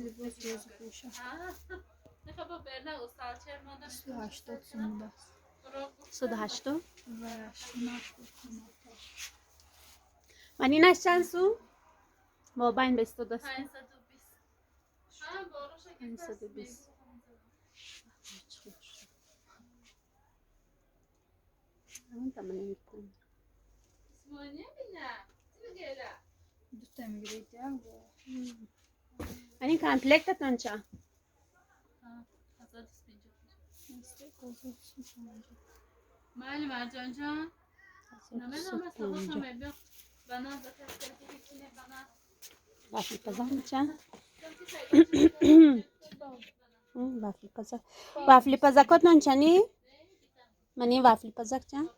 Либос роза пӯша. 180 сум будааст. 180. Ва шунаш буд қиматтар. Ман инаш чанд сум? Мобайн ба истодааст. 520. Дута мегиред, як бо. Ман ин комплектатон чанд? Майли, Марҷонҷон, намедонам. Вафлипазак чанд? Вафлипазак. Вафлипазакотон чани? Ман ин вафлипазак чанд?